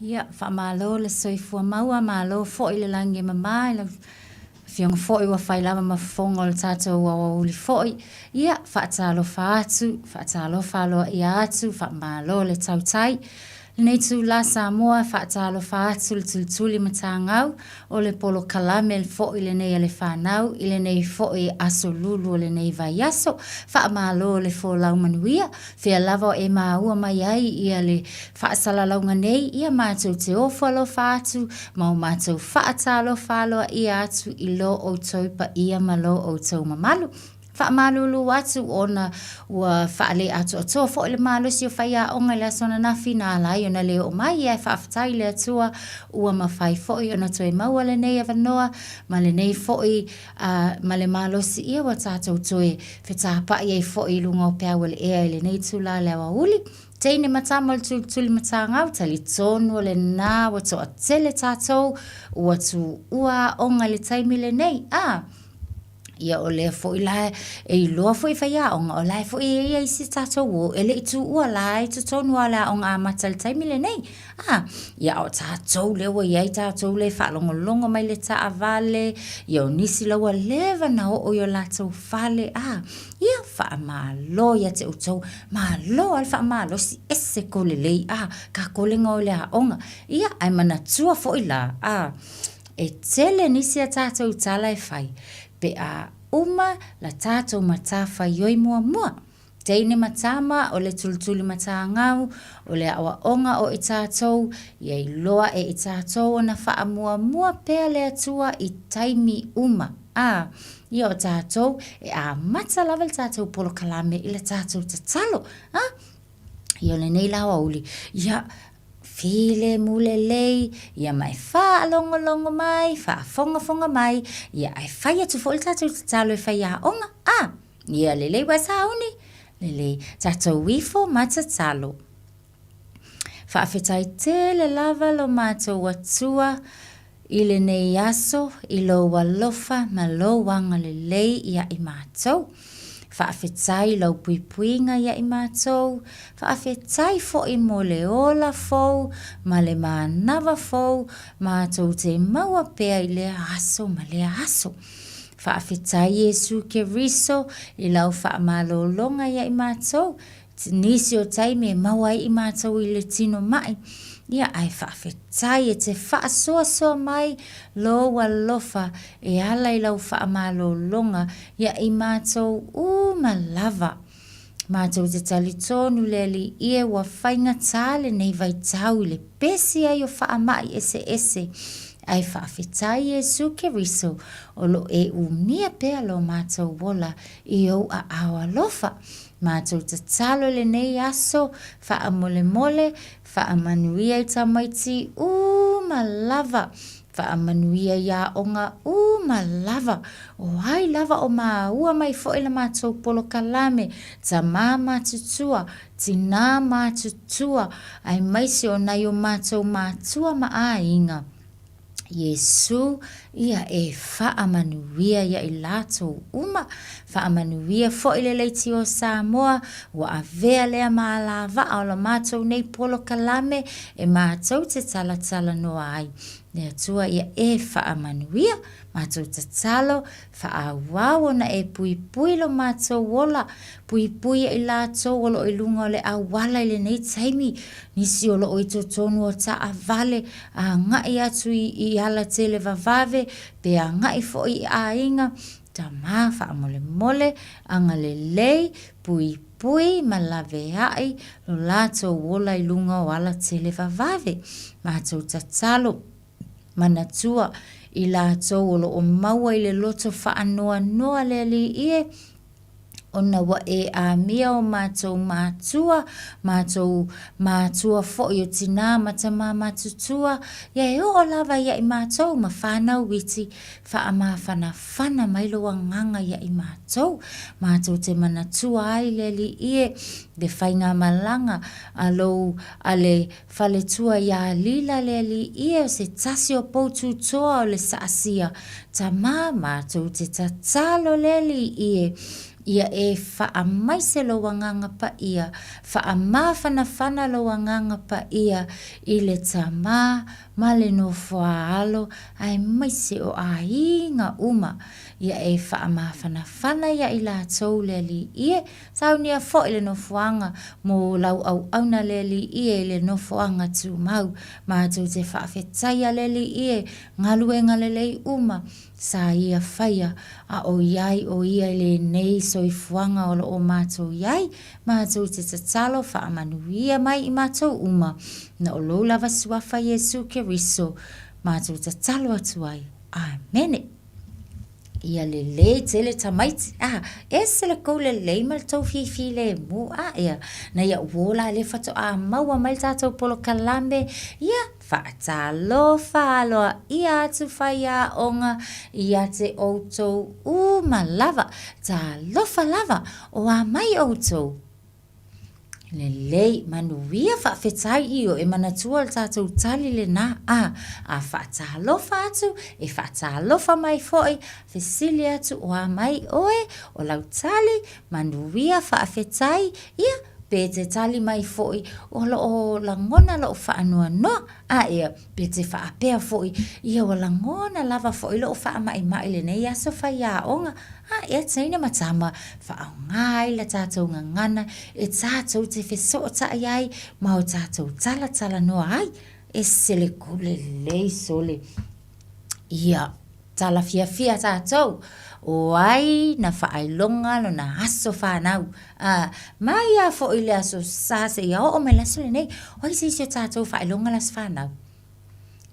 Ia, faamalo le soifua maua, malo foi le lagi e mama i lau Afioga foi ua fai lava ma fofoga o le tatou aoauli foi. Ia, faatalofa atu, faatalofa aloaia atu, faamalo le tautai. Lenei itula Samoa e faatalofa atu le tulituli matagau o le polokalame foi lenei a le fanau i lenei foi aso lulu o lenei vaiaso. Faamalo le folau manuia, fea lava o e maua mai ai ia le faasalalauga nei, ia matou te ofo alofa atu ma o matou faatalofa aloaia atu i lo outou paia ma lo outou mamalu. Faamalulu atu ona ua faaleatoatoa foi le malosi o faiaoga i le aso ananafi na ala ai ona le oo mai, ae faafetai i le Atua ua mafai foi ona toe maua lenei avanoa ma lenei foi ma le malosi ia ua tatou toe fetapai ai foi i luga o peau o le ea i lenei itula i le aoauli. Teine ma tama o le tulituli matagau, talitonu o lena ua toatele tatou ua tuua aoga i le taimi lenei. A! Ia o lea foi la e iloa foi e faiaoga, o la e foi e i ai isi tatou o e le i tuua la e i totonu lava o le aoga amata i le taimi lenei. A, ia a o tatou lea ua i ai tatou lea e faalogologo mai i le taavale, ia o nisi la ua leva ona oo i o latou fale, a, ia faamalo ia te outou, malo lava le faamalosi, ese kou lelei, a, kakolega oe i le aoga. Ia, ae manatua foi la, a, E tele nisi a tatou tala e fai pe a uma la tatou matafaioi muamua. Teine ma tama o le tulituli matagau, o le aoaoga o i tatou, ia iloa e i tatou ona faamuamua pea le Atua i taimi uma. A, ia o tatou e amata lava le tatou polokalame i le tatou tatalo. A, ia o lenei la aoauli, ia Filemu lelei, ia ma e faalogologo mai, faafogafoga mai, ia ae fai atu foi le tatou tatalo e faiaoga, a! Ia lelei ua e sauni? Lelei, tatou ifo ma tatalo. Faafetai tele lava lo matou Atua I lenei aso, i lou alofa ma lou agalelei ia i matou. Faafetai i lau puipuiga ia i matou, faafetai foi mo le ola fou ma le manava fou matou te maua pea i lea aso ma lea aso. Faafetai Iesu Keriso i lau faamalologa ia i matou, Nisi o taimi e maua ai i matou i le tino maʻi, ia ae faafetai e te faasoasoa mai lou alofa e ala i lau faamalologa ia i matou uma lava. Matou te talitonu le Alii ie ua faigata lenei vaitau i le pesi ai o faamai eseese, ae faafetai Iesu Keriso o lo o e umia pea lo matou ola i ou aao alofa. Matou tatalo i lenei aso, faamolemole, faamanuia i tamaiti uma lava, faamanuia i aoga uma lava, o ai lava o maua mai foi la matou polokalame, tamā matutua, tinā matutua, aemaise o nai o matou matua ma aiga. Iesū, ia e faamanuia ia i latou uma. Faamanuia foi le Leitio Samoa, ua avea lea ma alavaa o la matou nei polokalame e matou te talatalanoa ai. Le Atua ia e faamanuia. Matou tatalo, faaauau ona e puipui lo matou ola, puipui ia i latou o lo o i luga o le auala i lenei taimi, nisi o lo o i totonu o taavale, agai atu i ala televavave, pe agai foi i aiga, Tama faamolemole, agalelei, puipui ma laveai lo latou ola i luga o ala televavave. Matou tatalo. Manatua i latou o lo o maua i le loto faanoanoa le Alii e, ona ua e amia o matou matua, matou matua foi o tinā ma tamā matutua, ia e oo lava ia i matou ma whānau iti, faamafanafana mai lou agaga ia i matou. Matou te manatua ai le Alii e, le faigamalaga a lou, a le Faletua iā Lila le alii o se tasi o pou tutoa o le saasia, Tamā matou te tatalo le alii e. Ia e faamaise Lou Agaga Paia, faamafanafana Lou Agaga Paia i le Tama ma le Nofoa-alo aemaise o aiga uma. Ia e faamafanafana ia i latou le Alii e, saunia foi le nofoaga mo lau auauna le Alii e i le nofoaga tumau. Matou te faafetaia le Alii e, galuega lelei uma sa ia faia a o i ai o ia i lenei soifuaga o lo o matou i ai, matou te tatalo faamanuia mai i matou uma, na o lou lava Suafa Iesu Keriso matou tatalo atu ai. Amene. Ia lelei tele tamaiti, a, ese le kou lelei ma le tou fifilemu, a, ea, na ia uō la lea faatoa maua mai le tatou polokalame, ia, Faatalofa aloaia atu faiaoga ia te outou uma lava. Talofa lava, o a mai outou? Lelei, manuia faafetai io e manatua le tatou tali lena a a faatalofa atu e faatalofa mai foi, fesili atu o a mai oe, o lau tali, manuia faafetai, ia pe te tali mai foi o lo o lagona lou faanoanoa, a ia, pe te faapea foi, ia ua lagona lava foi lou faamaimai i lenei aso faiaoga, a ia teine ma tama, faaaoga ai la tatou gagana e tatou te fesootai ai ma o tatou talatalanoa ai. Ese le kou lelei sole. Ia tala fiafia tatou, o ai na faailoga lona aso fanau. A, mai lava foi i le aso Sa seia oo mai le aso lenei, o ai se isi o tatou faailoga le aso fanau?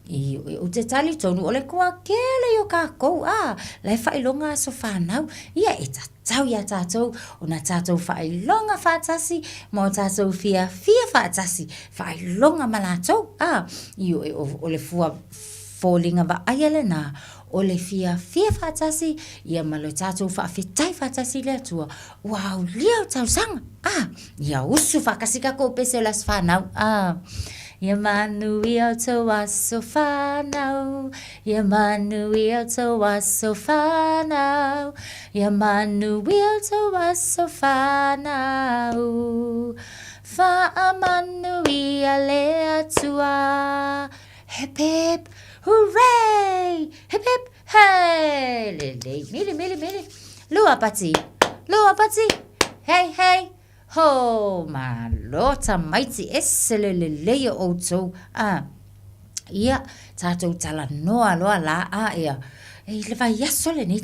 Ioe, ou te talitonu o le toatele ia o tatou, a, la e faailoga aso fanau. Ia, e tatau ia tatou ona tatou faailoga faatasi ma o tatou fiafia faatasi, faailoga ma latou, a. Ioe, o le fua foliga vaaia lena o le fiafia faatasi ia ma le tatou faafetai faatasi i le Atua ua aulia o tausaga a ia usu faatasi tatou pese o le aso fanau a Ia manuia o tou aso fanau Ia manuia o tou aso fanau Ia manuia o tou aso fanau Faamanuia le Atua Hip hip hooray! Hip hip hey! Lelei, mili mili mili. Lua pati, lua pati, hey hey ho! Malo tamaiti, ese le lelei o outou. Ah, ia, tatou talanoa loa la, ah, ia, i le vaiaso lenei,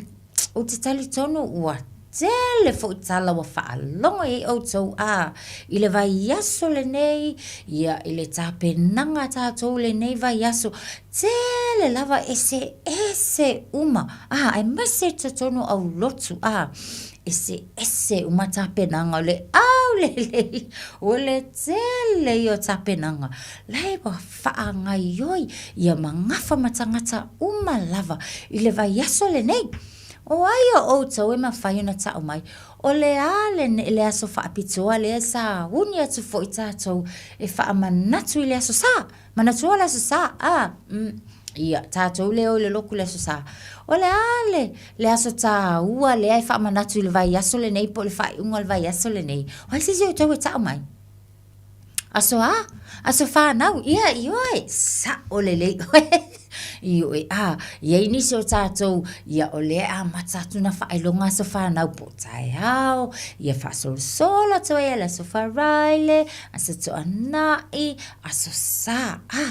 Ou te talitonu ua tele foi tala ua faalogo i ai outou a i le vaiaso lenei, ia i le tapenaga a tatou i lenei vaiaso, tele lava eseese uma, a aemaise i totonu o aulotu, a eseese uma tapenaga o le aulelei, o le tele ia o tapenaga, la e ua faagaoioi ia ma gafa ma tagata uma lava i le vaiaso lenei. O ai o outou e mafai ona tau mai, o le a le, le aso faapitoa lea sa uni atu foi tatou e faamanatu i le Aso Sa? Manatua le Aso Sa, a? Mm. Ia, tatou lea o i le lotu i le Aso Sa. O le a le, le aso taua lea e faamanatu i le vaiaso lenei po o le faaiuga o le vaiaso lenei? O ai se isi o outou e tau mai? Aso a? Aso whanau, ia, ioe, sa'o lelei oe. Ioe, a, i ai nisi o tatou, ia o lea e amata atu na faailoga aso whanau po o taeao, ia faasolosolo atu ai le aso Faraile, aso Toanai, aso Sa, a,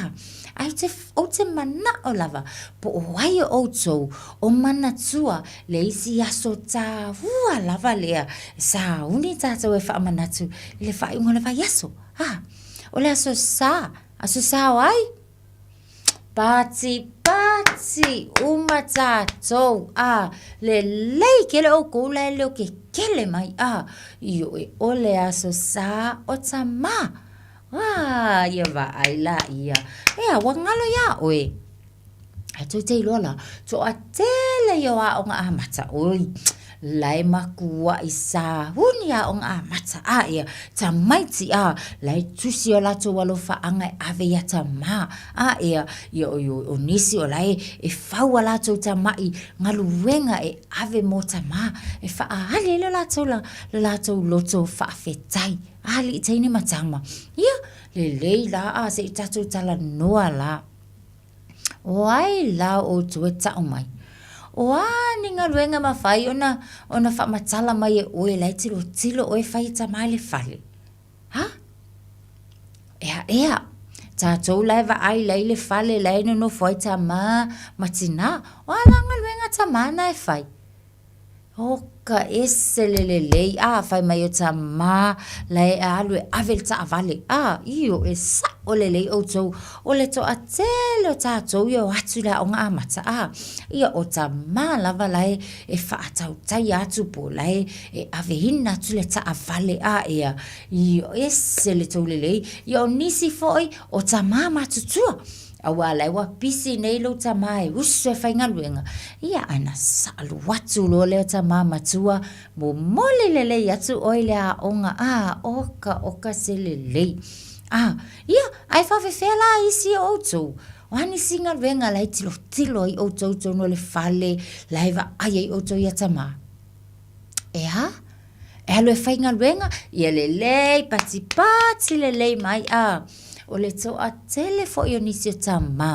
ae ou te, ou te mana'o lava, po o ai o outou o manatua le isi aso tāua lava lea e sauni tatou e faamanatu i le faaiuga o le vaiaso. A, o le aso Sa, aso Sa o ai? Patipati uma tatou, a, lelei tele outou la e leo kekele mai, a, ioe, o le aso Sa o Tamā. A, ia vaai laia, ea, ua galo iā oe. Ae tou te iloa la, toatele ia o aoga amata, oi! La e makuaʻi sahuni aʻoga amata, a ea, tamaiti, a, la e tusi o latou alofaaga e ave iā tamā, a ea, ia o, o nisi o la e, e fau a latou tamaʻi galuega e ave mo tamā, e faaali ai lo latou, lo latou loto faafetai, alii teine ma tama. Ia, lelei la a se i tatou talanoa la. O ai la outou e taʻu mai? O a ni galuega e mafai ona, ona faamatala mai e ʻoe la e tilotilo ʻoe e fai e tamā i le fale? Ha? Ea, ea. Tatou la e vaai la i le fale la e nonofo ai tamā ma tinā. O a la galuega a tamā na e fai? Oka ese le lelei, a fai mai o tamā la e alu e ave le taavale, a, io, e saʻo lelei ʻoutou, o le toatele o tatou ia o atu i le aoga amata, a, ia o tamā lava la e, e faatautaia atu po o la e, e aveina atu le taavale, a, ea, io, ese le tou lelei, ia o nisi foi o tamā matutua. Aua la ua pisi nei lou tamā e usu e faigaluega, ia ana salu atu loa lea tamā matua, momoli lelei atu ʻoe i le aoga, a, oka, oka se lelei. A, ia, ae faafefea la isi o ʻoutou? O a nisi galuega la e tilotilo ai ʻoutou i totonu o le fale, la e vaai ai ʻoutou iā tamā? ʻEā? E alu e faigaluega, ia lelei, patipati lelei mai, a, o le toatele foi o nisi o tamā,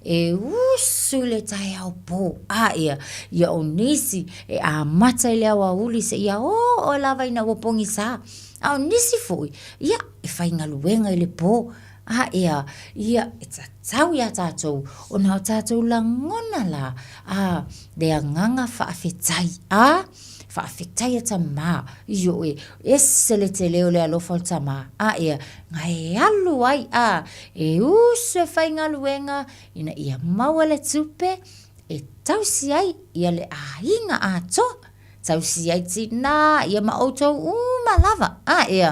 e usu i le taeao pō, a ia, ia o nisi e amata i le aoauli seia oo lava ina ua pogisā, a o nisi foi, ia, e faigaluega i le pō, a ea, ia, e tatau iā tātou ona o tātou lagona lā, a, le agaga faafetai, a, faafetai e tamā, ioe, ese le tele o le alofa o le tamā, a ea, na e alu ai, a, e usu e faigaluega ina ia maua le tupe e tausi ai ia le aiga atoa. Tausi ai tinā ia ma ʻoutou uma lava, a ea,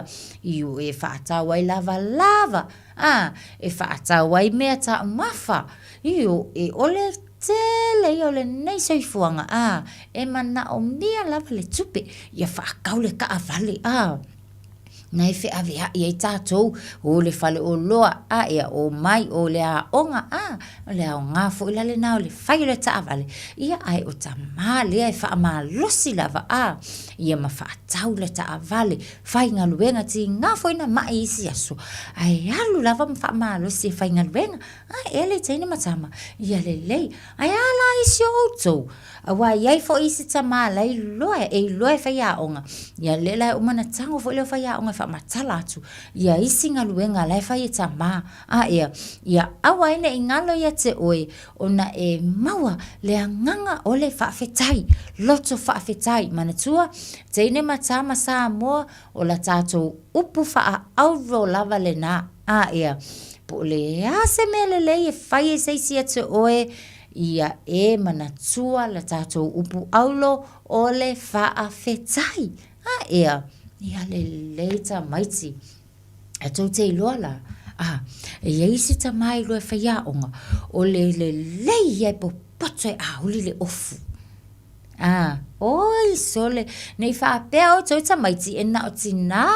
i u e faatau ai lavalava, a e faatau ai mea taumafa, i u e ʻole tele ia o lenei soifuaga, a e manaʻomia lava le tupe ia faakau le kaʻawale, a. Na e feaveaʻi ai tātou, ʻo le fale oloa, a ea, ʻo mai, ʻo le aoga, a, o le aoga foi la lena o le fai o le taavale, ia, ae o tamā lea e faamalosi lava, a, ia ma faatau le taavale, faigaluega, tiga foi na maʻi i isi aso, ae alu lava ma faamalosi e faigaluega, a, ea le teine ma tama, ia lelei, ae a la isi o ʻoutou? Aua e i ai foi isi tamā la e iloa, e iloa e faiaoga, ia lea la e uma ona tago foi lea o faiaoga e faamatala atu ia isi galuega la e fai e tamā, a ea, ia aua ai ne i galo ia te oe, ona e maua le agaga o le faafetai, loto faafetai. Manatua, teine ma tama Samoa, o la tatou upu faaauro lava lena, a ea, po o le a se mea lelei e fai e se isi ia te oe, Ia e manatua le tatou upu aulo o le faafetai. A ea, ia lelei tamaiti. E tou te iloa la, a, e i ai isi tama e iloa e faiaoga, o le lelei ia e popoto e auli le ofu. A, oi sole, ne i faapea outou tamaiti e na o tinā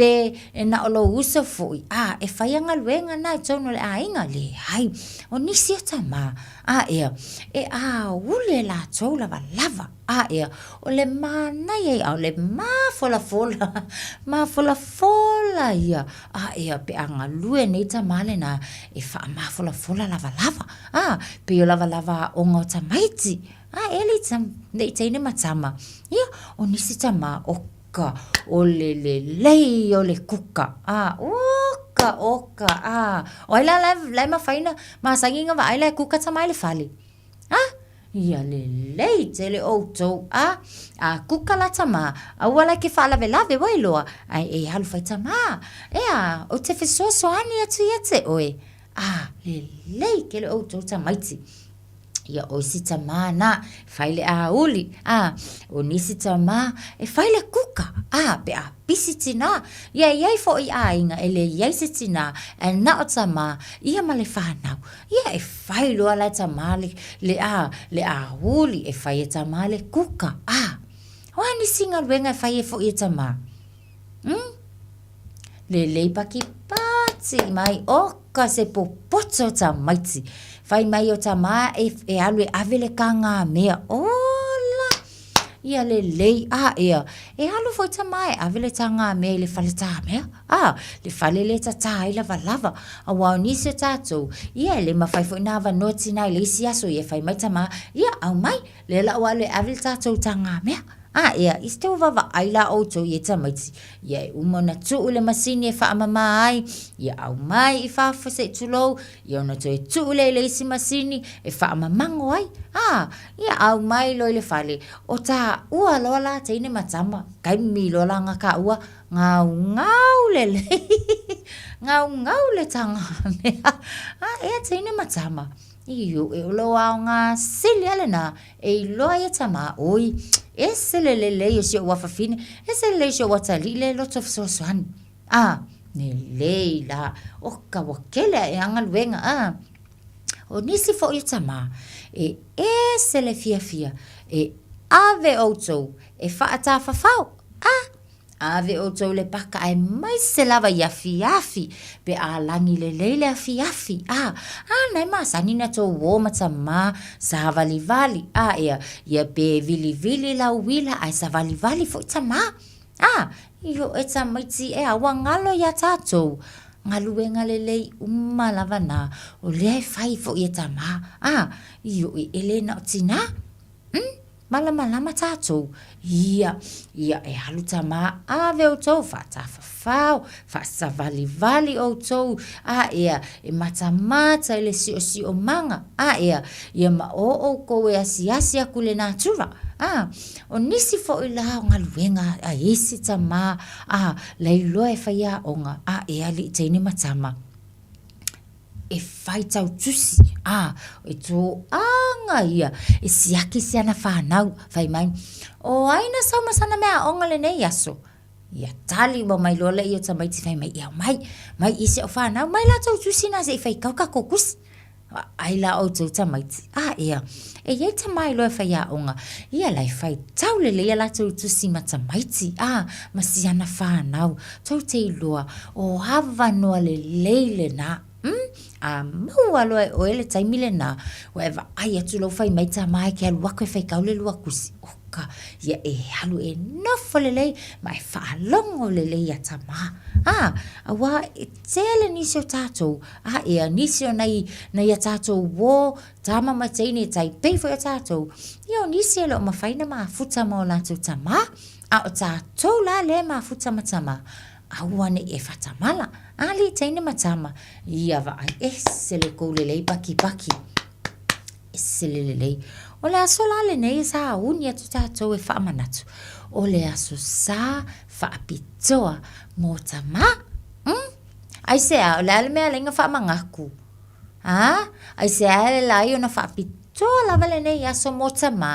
pe e na o lou uso foi, a, e fai a galuega na i totonu o le aiga, leai, o nisi o tamā, a ea, e auli e latou lavalava, a ea, o le manaia ia, a o le mafolafola, mafolafola ia, a ea, pe a galue nei tamā lena, e faamafolafola lavalava, a, pei o lavalava aoga o tamaiti, A e le nei teine ma tama. Ia, o nisi tama, oka, o le lelei o le kuka. A, oka, oka, a. O ai la, la, la e mafai na masani na vaai la e kuka tama i le fale. A, ia lelei tele outou. A, a kuka la tama, aua la e ke faalavelave ua iloa, ae e alu fai tama. Ea, ou te fesoasoani atu ia te oe. A, lelei tele outou tamaiti. Ia, o isi tamā nā, e fai le auli, a, o nisi tamā, e fai le kuka, a, pe a pisi tinā. Ia, e i ai foʻi aiga e leai se tinā, ae na o tamā, ia ma le whanau. Ia, e fai loa la e tamā le, le, a, le auli, e fai e tamā le kuka, a. O a nisi galuega e fai ai foi e tamā? Umm? Lelei pakipati mai, oka se popoto o tamaiti. Fai mai o tamā e, e alu e ave le kagamea. Ola! Ia lelei, a ea, e alu foi tamā e ave le tagamea i le fale tamea. A, le fale lea e tatā ai lavalava. Aua o nisi o tatou, ia e le mafai foi ona avanoa tinā i le isi aso, ia fai mai tamā, ia, aumai, lea la ua alu e ave le tatou tagamea. A ea, i se tou vaavaai la outou i e tamaiti, ia e uma ona tuu i le masini e faamama ai, ia aumai i fafo se i tulou, ia ona toe tuu lea i le isi masini e faamamago ai. A, ia aumai loa i le fale, o taua loa la teine ma tama, taimi loa la gakaua, Ngaungau lelei, ngaungau le tagamea. A ea teine ma tama, ioe, o lou aoga sili lava lena e iloa ai e tama, oi, ese le lelei o si ou afafine, ese le lelei o si ou atalii lea e loto fesoasoani. A, lelei la, oka ua kele aʻe lava galuega, a. O nisi foi o tama, e ese le fiafia e ave outou e faatafafao, a. Ave outou i le paka aemaise lava i afiafi pe a lagi lelei le afiafi, a, a na e masani na tou uō ma tamā savalivali, a ea, ia pe vilivili lau uila ae savalivali foi tamā. A, ioe tamaiti ea ua galo iā tatou, galuega lelei uma lava na o lea e fai foi e tamā, a, ioe e le na o tinā. Umm. Malamalama tatou, ia, ia e alu tamā ave outou, faatafafao, faasavalivali outou, a ea, e matamata i le siosiomaga, a ea, ia ma o oukou e asiasi aku i le natura, a, o nisi foi la o galuega a isi tamā, a, lailoa e fai aoga, a ea alii teine ma tama. E whai tau tusi, ā, e tō-anga ia e siaki si ana whānau, whai mai, O ai na sau ma sana mea aoga lenei aso? Ia tali uma mai loa lea o tamaiti whai mai, Ia mai, mai i se o whānau, mai la tou tusi nā se i whai kau kako kusi. Ai la outou tamaiti, ā, ea, e iai tamā i loa e whai aoga, ia la e whai tau lelei a latou tusi ma tamaiti, ā, ma si ana whānau, tou te iloa, o avanoa lelei lenā, umm, a maua loa e oe le taimi lenā, ua e vaai atu lou fai mai tamā e ke alu aku e whai kau le lua kusi, oka, ia e alu e nofo lelei ma e faalogo lelei iā tamā, ā, auā e tele nisi o tātou, A ea, nisi o nai, nai a tātou uō, tama ma teine, taipei foi a tātou, ia o nisi e le o mawhai na mafuta ma o lātou tamā, a o tātou la lea e mafuta ma tamā, aua nei e whatamala, alii teine ma tama, ia vaai ese le kou lelei pakipaki, ese le lelei. O le aso la lenei e sauni atu tātou e whaamanatu, o le aso sa whaapitoa mō tamā, mm? Aisea, o le a le mea alai na faamagaku? A, aisea e la ai ona faapitoa lava lenei aso mo tamā?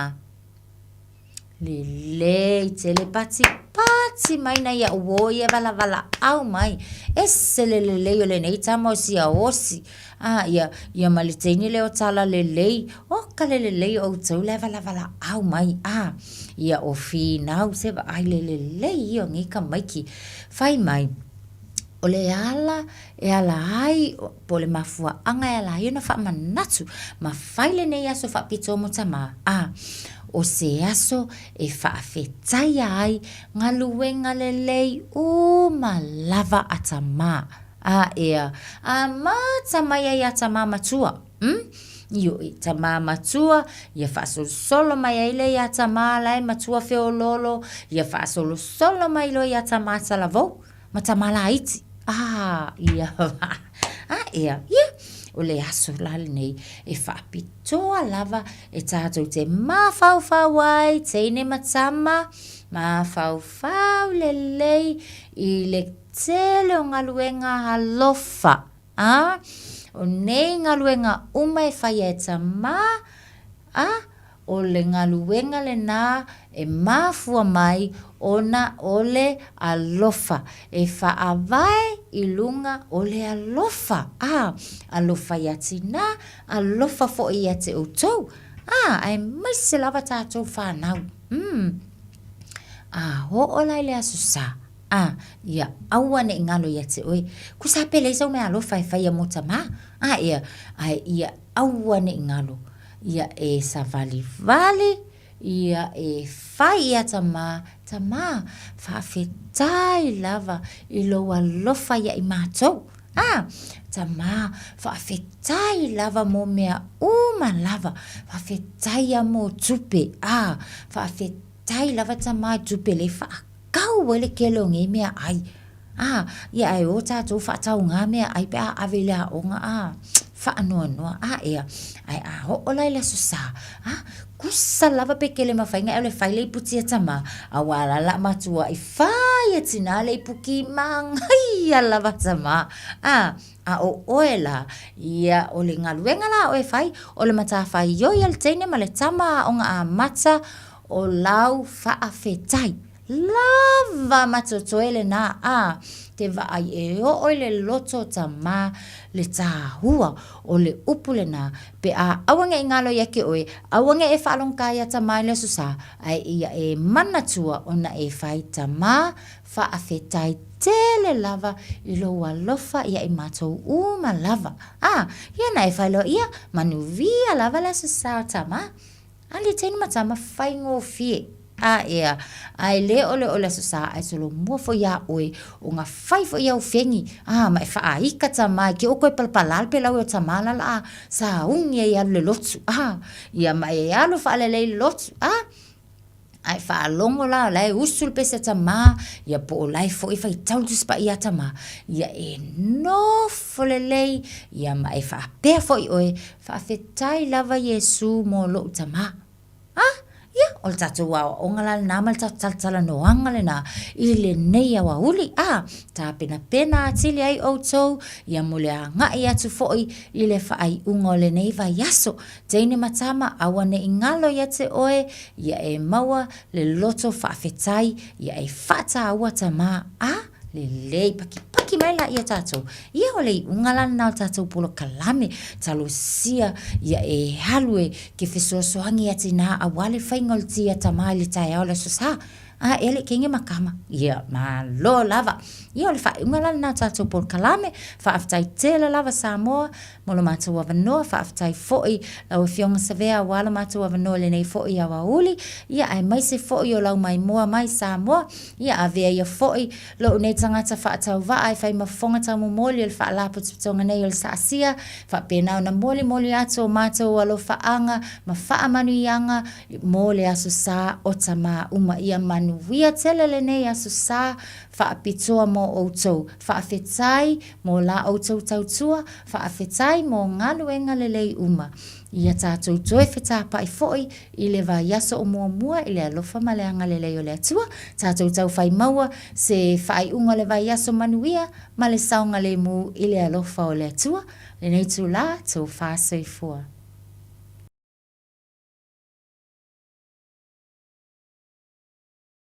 Lelei tele patipati mai nai a'u uō ia e valavala-au mai, ese le lelei o lenei tama o sia osi, a ia, ia ma le teine lea o tala lelei, oka le lelei o outou la e valavala-au mai, a, ia o finau se vaai le lelei ia o nei tamaiti, fai mai. O le ala e ala ai, po o le mafuaaga e ala ai ona faamanatu ma fai lenei aso faapitoa mo tamā, a o se aso e faafetaia ai galuega lelei uma lava a tamā, a ea, amata mai ai a tamā matua, umm, ioe, tamā matua, ia faasolosolo mai ai lea iā tamā la e matua feoloolo, ia faasolosolo mai loa iā tamā talavou. Ma tamā laiti, ā, ia, a ea, ia, o le aso la lenei e faapitoa lava e tātou te māwhauwhau ai, teine ma tama, māwhauwhau lelei i le tele o galuega alofa, ā, o nei galuega uma e whaia e tamā, ā, O le galuega lenā e mafua mai ona o le alofa, e faavae i luga o le alofa, ā, alofa iā tinā, alofa foi ia te outou, ā, aemaise lava tātou whānau. Umm. A oo la i le Aso Sa, a, ia aua ne i galo ia te oe. Kusa pe leai sau mea alofa e faia mo tamā, a ea, ae ia aua ne i galo, ia e savalivali, ia e fai ia tamā, tamā, faafetai lava i lou alofa ia i matou. A, tamā, faafetai lava mo mea uma lava, faafetai lava mo tupe, a, faafetai lava tamā i tupe lea e faakau ai le tele o nei meaai. A, ia ae o tatou faatauga meaai pe a ave i le aoga, a, faanoanoa. A ea, ae a oo la i le Aso Sa, a, tusa lava pe tele mafai ona e fai le iputi a tamā, aua o la o le a matuai fai e tinā le iputi manaia lava tamā. A, a o oe la, ia o le galuega la a oe e fai, o le matafaioi a le teine ma le tama aoga amata o lau faafetai. Lava ma totoe lena a te vaai e oo i le loto o tamā le tāua o le upu lena pe a aua ne i galo ia te oe, aua ne i e faalogotā iā tamā i le Aso Sa, ae ia e manatua ona e fai tamā faafetai tele lava i lou alofa ia i matou uma lava. A, ia na e fai loa, ia, manuia lava le Aso Sa o tamā. A le teine ma tama faigofie. A ea, ae le o le o le Aso Sa ae solomua foi iā oe ona fai foi au feni, a ma e faaita tamā i te ua toe palapala le pelau e o tamā la la a sauni ai e alu i le lotu, a, ia ma e alu faalelei i le lotu, a. A e faalogo la o la e usu le pese a tamā, ia po o la e foi e faitau le Tusi Paia a tamā, ia e nofo lelei, ia ma e faapea foi oe, Faafetai lava Iesu mo lou tamā. A, ia, o le tatou aoaoga la lena ma le tatou talatalanoaga lena i lenei aoauli. A, tapenapena atili ai outou, ia mo le agai atu foi i le faaiuga o lenei vaiaso. Teine ma tama, aua ne i galo ia te oe, ia e maua le loto faafetai, ia e faataua tamā. A, lelei, pakipaki mai laia tatou. Ia, o le iuga la lena o le tatou polokalame, talosia ia e alu e ke fesoasoani ia tinā aua le faiga o le ti a tamā i le taeao o le Aso Sa. A, e le kenge ma kama. Ia, malo lava. Ia, o le faaiuga la lena o le tatou polokalame. Faafetai tele lava Samoa mo lo matou avanoa. Faafetai foi lau Afioga Savea aua lo matou avanoa i lenei foi aoauli. Ia, aemaise foi o lau maimoa mai Samoa. Ia, avea ia foi lou nei tagata faatauvaa e fai ma fofoga taumomoli o le Faalapotopotoga nei o le Saasia, faapena ona molimoli atu o matou alofaaga ma faamanuiaga mo le Aso Sa o tamā uma. Ia manuia tele lenei Aso Sa faapitoa mo outou. Faafetai mo la outou tautua, faafetai mo galuega lelei uma. Ia tatou toe fetapai foi i le vaiaso o muamua i le alofa ma le agalelei o le Atua, tatou taufai maua se faaiuga o le vaiaso manuia ma le saogalemu i le alofa o le Atua. Lenei itulā, tofa soifua.